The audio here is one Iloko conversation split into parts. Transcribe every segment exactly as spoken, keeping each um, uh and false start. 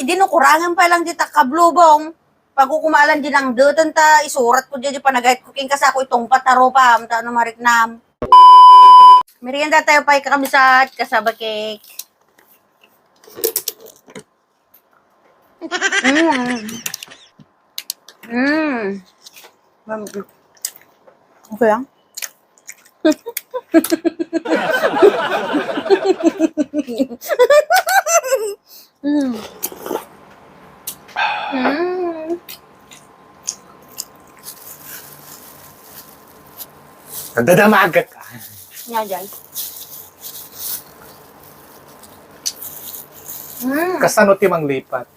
Idi no kurangan pay lang di takkablubong, pagkukumalan di nang deten ta isurat ko di, di panagayat ko king kasako itong patarupam, ta ano mariknam. Merienda tayo pay kakabsat, kasaba cake. Mm. Mm. Okay lang. Mm. Mm. Nagdadamaga ka. Nga dyan. Mm. Kasano ti manglipat?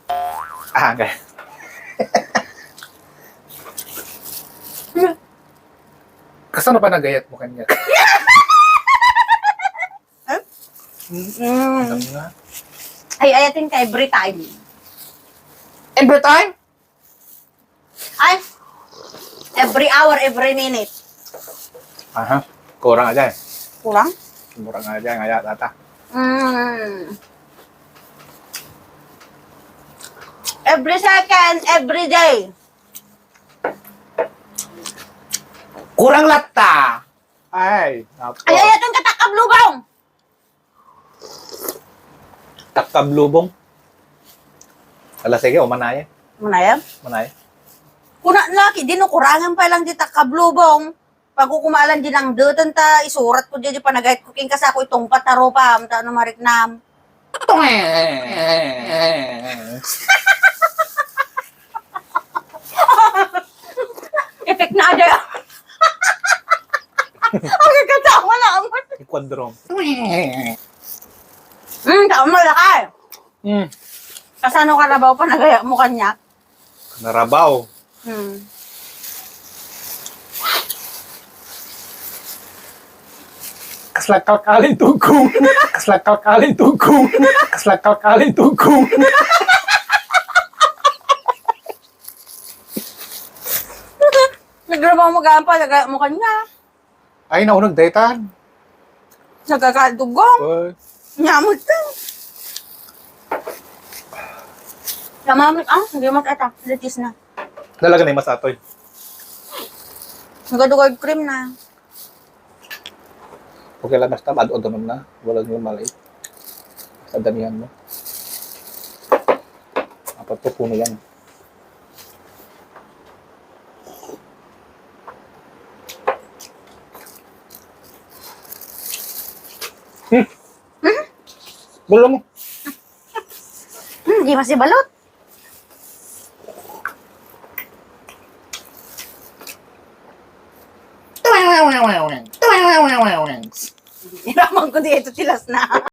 Ah, okay. Kasano panagayat mo kaniak? Eh? Mm. Ano nga? Ay, ayatin ka every time. Every time? Ay, every hour, every minute. Aha. Kurang aja eh. Kurang? Kurang aja, ngaya tata. Mm. Every second, every day. Kurang latta. Ay, napo. Ay, ayatin ka takkablubong. Takkablubong. Ala, sige, o, manaya. Manaya? Manaya. Kuna laki, di no kurangan pay lang di takkablubong. Pagkukumalan di nang deten ta isurat ko di, di panagayat ko king kasako itong patarupam, ta ano mariknam. Epek na ada. Ang katawa na ang Ecuador. Mm, tama, lakay. Mm. Kasano ka na ba panagayat mo kaniak? Narabaw. Hmm. Kasla kalkalin tugkong. Kasla kalkalin tugkong. Kasla kalkalin tugkong. Nagrabaw mo gaan pa, nagayat mo kaniak. Ay, naunag daytan. Nagkakadugong. Oy. Nyamot ka. Namamit, ah, hindi mas ata. Litis na. Nalaga na yung mas atoy. Nagadugay cream na. Okay lang, basta maado-ado na. Walang yung maliit. Basta damihan mo. Apat to puno yan. Hmm. Hmm? Balot mo. Hmm, di masibalot. Iraman ko di ito tilas na.